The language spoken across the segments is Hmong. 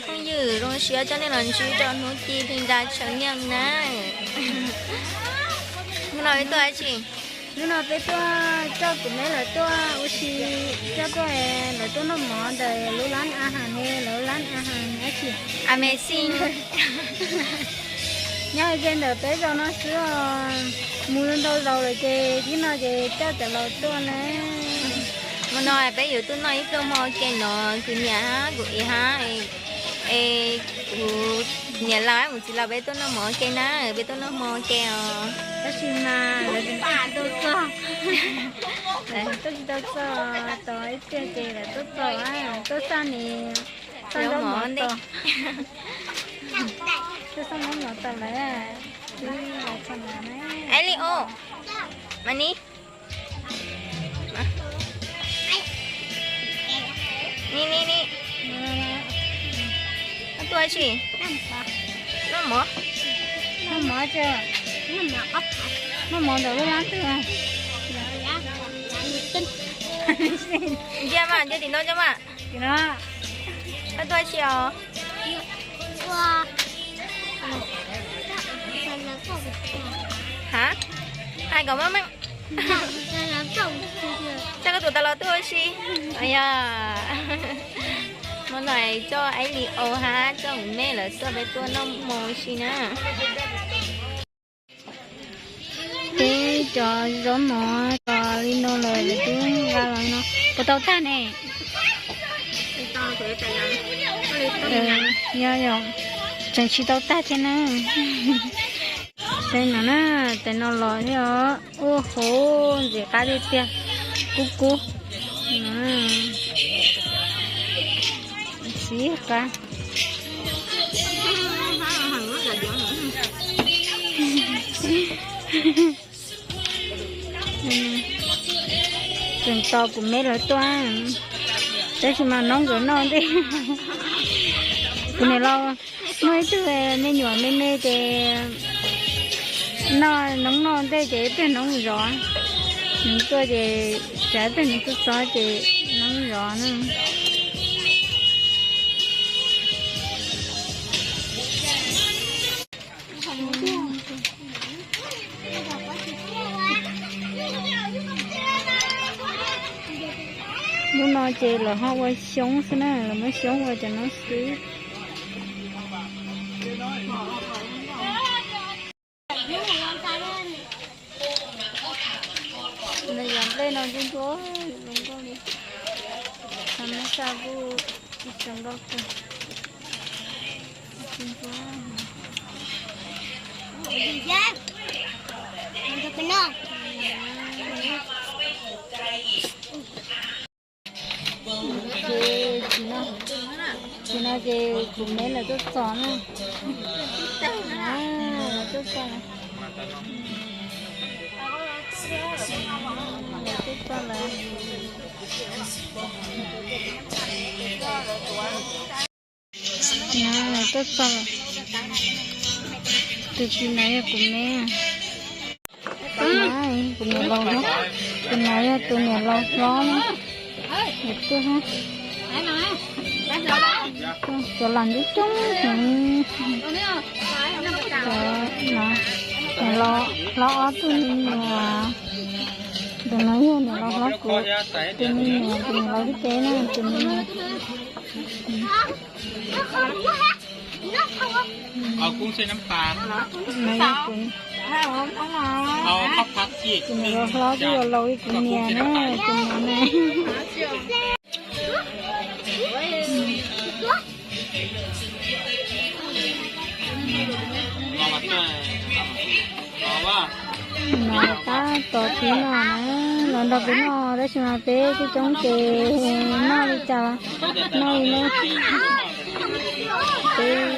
Phooj ywg, zoo siab coj nej los ntsib rau hnub ci phi nra tshaw niaj na. Hnub no peb tuaj dab tsi? Hnub no peb tuaj coj kuv me lawv tuaj ua si, coj tuaj, lawv tuaj noj mov ntawm lub lab a has ne, lawv lab a has dab tsi, Amazing. Nyob ze ntawm peb zos no xwb os. Mus ntau zaus lawm ces thib no ces coj cov laus tuaj na. Mus no peb yuav tuaj noj ib pluag hmo ua ke no, kuv niam hab kuv ev hab es kuv niam laus mus txiv laus peb tuaj noj mov ua ke na, peb tuaj noj hmo ua ke os. Tab sis mas lawv tseem tuaj tsis tau txog, lawv tseem tuaj tsis tau txog, tos ib pliag ces lawv tuaj txog, tuaj xaj ni, xaj nraub mov tos, tuaj xaj nraub mov tos lawm. Aib Li O, mas ni, ni ni ni, koj tuaj dab tsi? Noj mov, noj mov, noj mov ntawm lub lab twg? Ntsia mas, ntsia tim no ntsia mas. Koj tuaj dab tsi os? Hais kom meej meej. Coj koj tus tas los tuaj ua si. Yog, hnub no coj Aib Li O hab coj kuv me lawv tuaj, peb tuaj noj hmo ua si na. Peb cov zaub mov los li no lawm, lawv twb nqa los no. Puas tau tag ne? Yog yog, tseem tsis tau tag thiab na. Tes no na, tes no los thiab os. Ua hauv ntxim qab tiag tiag, kub kub. Xiv qab. Tseem tos kuv me lawv tuaj, tab sis mas noob nkawd noj ntej. Kuv niam laus muaj ib tug me nyuam me me ces noj noob noj ntej ces ib pliag noob zov. Nws tuaj ces tsav ib pliag nws tuaj txog ces noob zov na. Lub no ces lawv ho ua xyoob xwb na, lawv muab xyoob ua cov no xwb. Nws yog nplej no ntsuab ntsuab zoo nkauj li. Muab xa kuj ib tsoom nkauj kawg. Ces tsis no, tsis no ces kuv me lawv tuaj txog na. Lawv tuaj txog, lawv tuaj txog lawm. Tuaj txog, tus txiv no yog kuv me, kuv niam laus hlob, tus no yog tus niam laus hlob na. Cov lam coob coob heev. Cov no, niam laus hlob ob tug me nyuam. Tus no yog niam laus hlob kuv tus me nyuam, tus niam laus lub tsev na, tus me nyuam. Kuv niam laus hlob twb yuav laus li kuv niam na, tus niam na. No tab tom txiv no na, los nrog peb noj tab sis mas peb coob coob ces noj li cas noj li na. Peb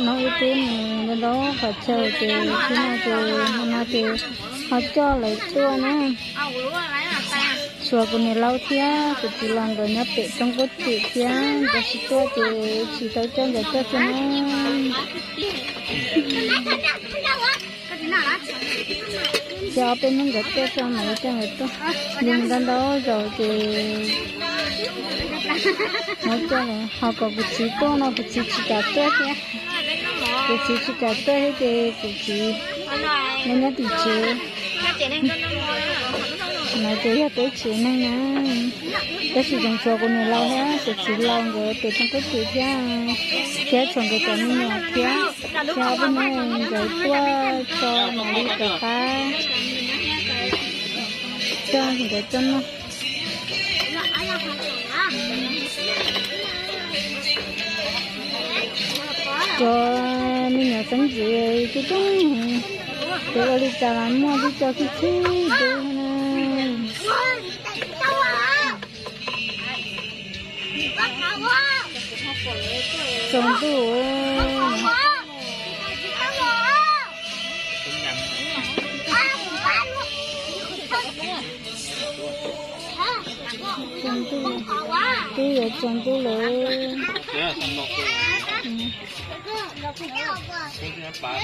noob wb twb mus ntau ntau qhov chaw ces txiv no ces hmo no ces ho coj lawv tuaj na. Tshuav kuv niam laus thiab kuv txiv laus nkawd nyob pem roob Kub Txim thiab, nkawd tsis tuaj ces tsis tau coj nkawd tuaj xwb na. Ces ob peb hnub nkawd tuaj tso mam li coj nkawd tuaj. Yus mus ntau ntau zaus ces Muab coj los ho kom kuv txiv tuaj no kuv txiv tsis kam tuaj thiab. Kuv txiv tsis kam tuaj thiab ces kuv txiv nyob nyob tim tsev. No ces yog peb tsev neeg na, tab sis tseem tshuav kuv niam laus thiab kuv txiv laus nkawd tus tub tub txiv thiab, thiab tshuav nkawd cov me nyuam thiab, thiab ob peb hnub nkawd tuaj tso mam li rov qab coj nkawd tuaj noj. Cov me nyuam xeeb ntxwv coob coob, ces ua li cas los muaj tib co khib khib dub na. Tsaus ntuj. Tsaus ntuj, twb yuav tsaus ntuj lawm.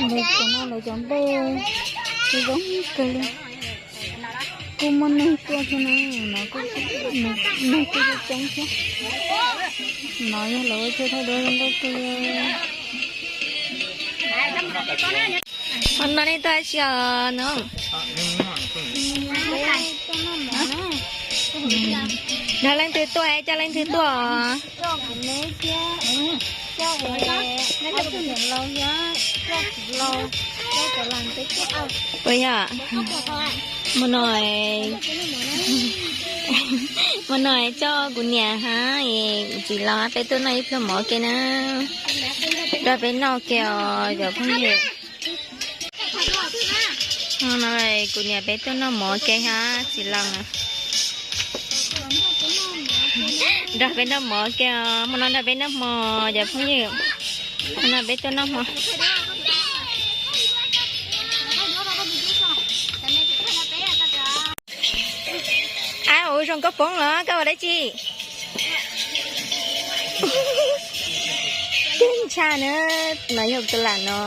Lawv cov no lawv cov nplej zoo kawg li. Kuj muaj neeg tuaj thiab na, no kuj, neeg kuj coob thiab. No yog lawv ua chaw thaij duab zoo nkauj kawg li. Ho no nej tuaj dab tsi os no? Nrog leej twg tuaj, coj leej twg tuaj os? Ua yog, hmo no, hmo no coj kuv niam hab txiv laus peb tuaj noj ib pluag mov ua ke na. Nrog peb noj ua ke os cov phooj ywg. Hmo no kuv niam peb tuaj noj mov ua ke hab txiv laus na. Nrog peb noj mov ua ke os, hmo no nrog peb noj hmo cov phooj ywg. Hmo no peb tuaj noj hmo. Ab, ua zoo koj poob los koj ua dab tsi? Keej tshaj na, no yog tus lam no.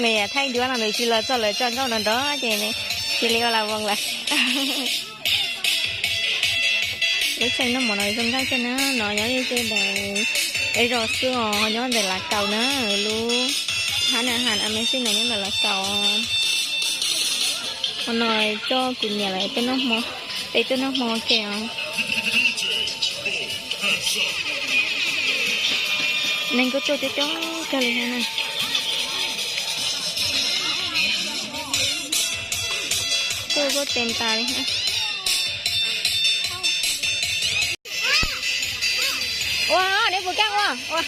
Nws thaij duab no nws tsis los txog lawv tso nkauj nrov nrov ces cia li ua las voos lawm. Lub tsev noj mov no zoo nkauj kawg na, no nyob ze ntawm peb zos xwb os, nyob ntawm Lav Kaus na, lub hab na, hab amazing no nyob ntawm Lav Kaus. Hmo no coj kuv niam lawv peb noj hmo, peb tuaj noj hmo ua ke os. Neeg kuj tuaj coob coob kawg li thiab na. Tuaj kuj tes tas li thiab. Ua, neb puas kaj ua? Ua.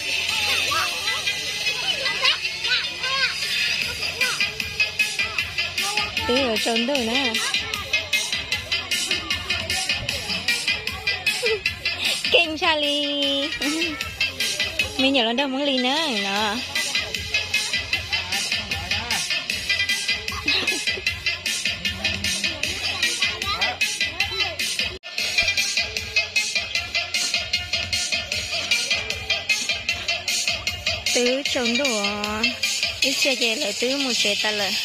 Twb yuav tsaus ntuj na. Keej tshaj li. Me nyuam los nrog Hmoob li na no. Twb tsaus ntuj, ib txhia ces lawv twb mus tsev tas lawm.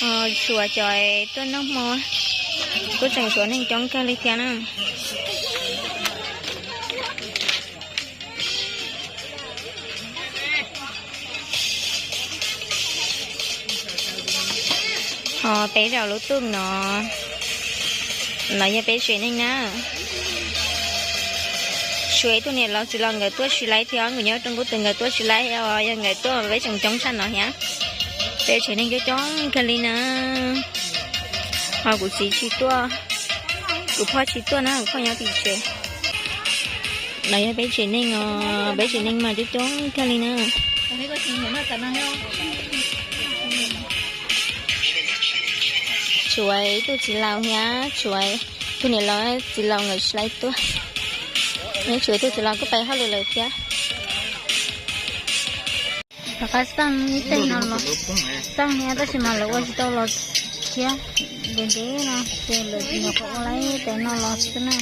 Tshuav cov tuaj noj hmo, kuj tseem tshuav neeg coob kawg li thiab na. Ho peb zaum lub tuj no, no yog peb tsev neeg na. Tshuav ib tug niam laus txiv laus nkawd tuaj tsis laib thiab, nkawd nyob rau Nkub Twm nkawd tuaj tsis laib os, yog nkawd tuaj peb tseem coob tshaj no thiab. Peb tsev neeg coob coob kawg li na. Ho kuv txiv tsis tuaj, kuv phauj tsis tuaj na, kuv phauj nyob tim tsev. No yog peb tsev neeg os, peb tsev neeg mas coob coob kawg li na. Tshuav ib tug txiv laus thiab, tshuav tus niam laus txiv laus nkawd tsis laib tuaj. Tshuav ib tug txiv laus kuj pais hauj lwm lawm thiab. Rov qab xaj ib teg no los, xaj thiab tab sis mas lawv ua tsis tau los thiab. Ntev ntev no ces lawv nyuam qhuav ua laib tes no los xwb na.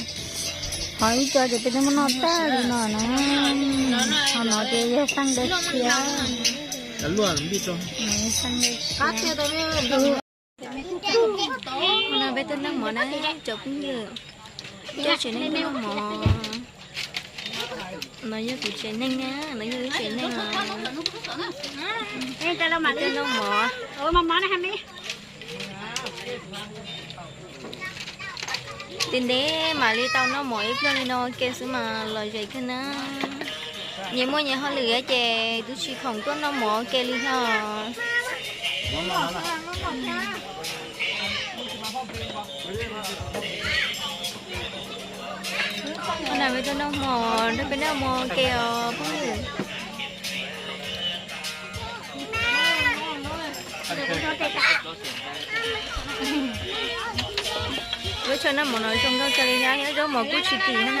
Ho ib co ces peb twb muab noj tag li no na. Ho no ces yog xaj dawb tshiab. Hnub no peb tuaj noj mov na tsoom phooj ywg, tuaj tsev neeg noj mov. No yog kuv tsev neeg na, no yog wb tsev neeg os. Peb tuaj noj mov. Ntev ntev mam li tau noj mov ib pliag li no ua ke xwb mas lom zem kawg na. Nyias muaj nyias hauj lwm ces twb tsis khoom tuaj noj mov ua ke li os. Hnub no peb tuaj noj mov, peb noj mov ua ke os phooj ywg. Lub chaw noj mov no zoo nkauj kawg li thiab, zaub mov kuj tsis kim thiab na.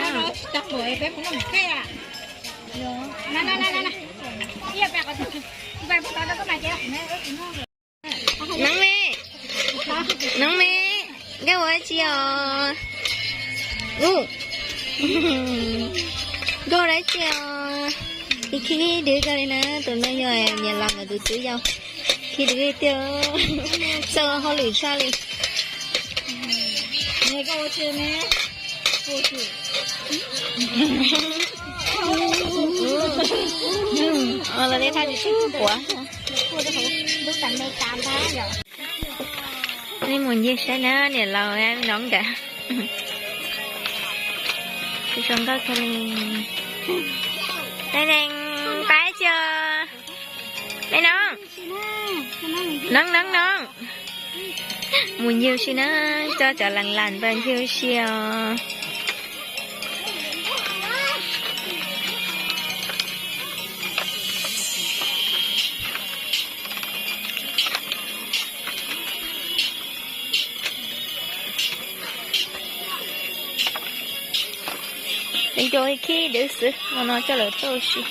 Neeb me, neeb me, koj ua dab tsi os? Koj ua dab tsi os? Ib khib dwb kawg li na, tus no yog niam laus ntawm tus twb yau. Khib dwb tiag, txawj hauj lwm tshaj li. Los nej thaj tsis tshua quav. Nej mus ncig saib na, niam laus me noov nkawd. Tsis zoo nkauj kawg li. Nees, pab tsi os? Me noov, noov noov noov. Mus ncig si na, coj cov lam lam pab ncig si os. Nco ib khib dwb xwb, no no coj lawv tuaj ua si.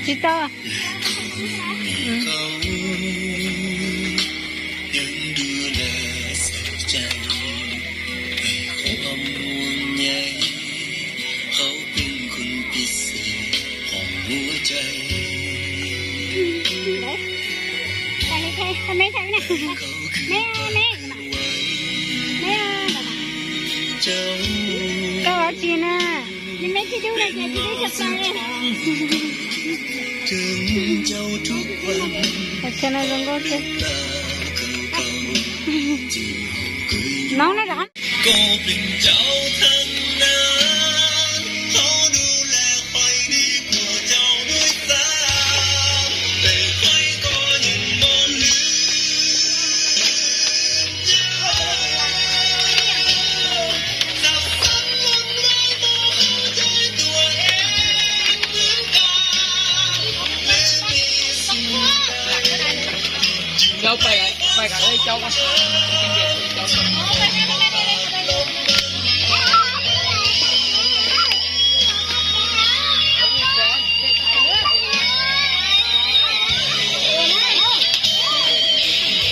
Tsis tau. Koj ua tsi na? Chaw no zoo nkauj thiab. Noov na.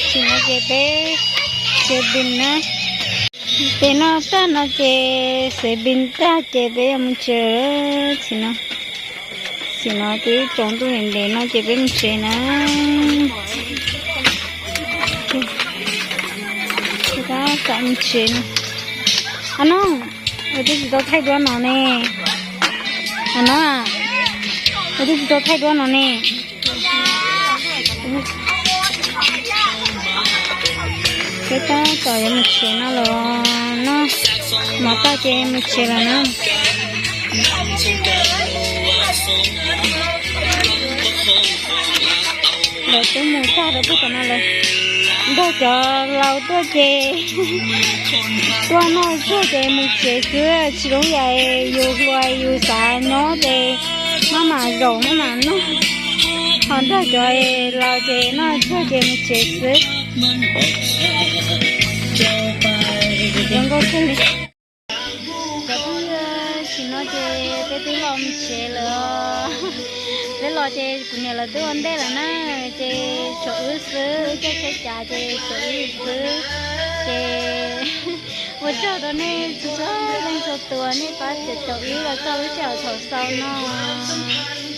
Tsis no ces peb xev pis na. Peb noj tag no ces xev pis tag ces peb yuav mus tsev. Tsis no, tsis no twb tsaus ntuj ntev no ces peb mus tsev na. Peb tab tom mus tsev no. Ab no, ua twb tsis tau thaij duab no ne. Ab no, ua twb tsis tau thaij duab no ne. Peb tab tom yuav mus tsev no los no, mov tag ces mus tsev lawm na. Lawv twb mus tag rau pug tom no lawm. Nrog cov laus tuaj ces tuaj noj tsuag ces mus tsev xwb, tsis zoo yam yus hluas yus xav nyob ces maj mam zaum maj mam noj, ho nrog cov laus ces noj tsuag ces mus tsev xwb. Zoo nkauj kawg li. Cov phooj ywg, tam sim no ces peb twb los mus tsev lawm. Peb los ces kuv niam lawv twb ua ntej lawm na, ces tshuav wb xwb, wb caij tsheb cas ces tshuav wb xwb. Ces ua tsaug rau nej txhua leej txhua tus nej pab caum wb los txog lub sij hawm thaum xaus no.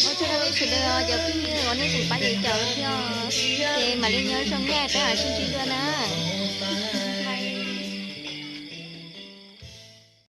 Ua tsaug rau nej sawv daws cov phooj ywg uas nej tseem pab caum thiab, ces mam li nyob zoo nej peb mam sib ntsib dua na.